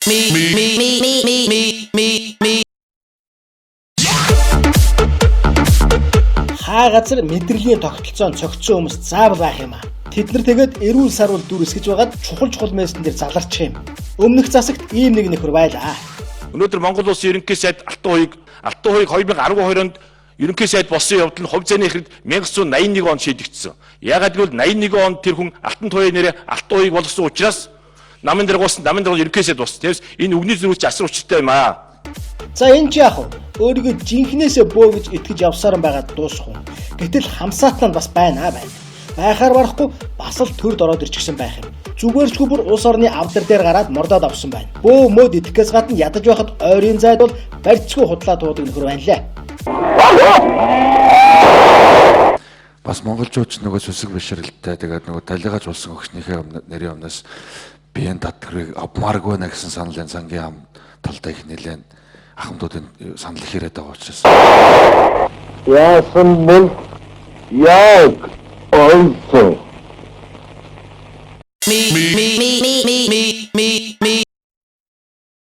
Me, me, me, me, me, me, me, me. Хаа газар мэдрэлийн тогтолцоон цогцсон хүмүүс заавал байх юм аа. Тэд нар тэгээд эрүүл саруул дүр эсгэж байгаад чухал чухал мессен дээр заларчих юм. Өмнөх засагт ийм нэг нөхөр байлаа. Өнөөдөр Монгол Улсын ерөнхий сайд Алтан хуяг 2012 онд ерөнхий сайд болсон явдал нь хувь зээний хэрэгт 1981 онд шийдэгдсэн. Яагаад гэвэл 81 онд тэр хүн Алтан туяа нэрээ Алтан хуяг болгосон учраас намын дарга болсон, намын дарга ерөнхий сайд болсон. Тэрс энэ үгний зөрүүч асар учиртай юм аа. За, энэ ч яах вэ? Өөрийгөө жинхнээсээ бөө гэж итгэж явсаар байгаад дуусах уу? Гэтэл хамсаатан нь бас байна аа байна. Байхаар барахгүй бас л төрд ороод ирчихсэн байх юм. Зүгээрчгүй бүр улс орны авдар дээр гараад мордоод авсан байна. Бөө мөөд итгэхээс гадна ядаж байхад ойрын зайд бол барьцгүй худлаа туудаг нөхөр байна лээ. Бас монголчууд ч нөгөө сүсэг бишрэлтэй, тэгээд нөгөө талигаач болсон өгснийхээ нэрийн өмнөөс биеийн татварыг авмааргүй нэ гэсэн саналын сангийн ам талдаа их нэлээд ахмадуудын санал их яриад байгаа учраас Яасан бол яг ойсон. Me, me, me, me, me, me.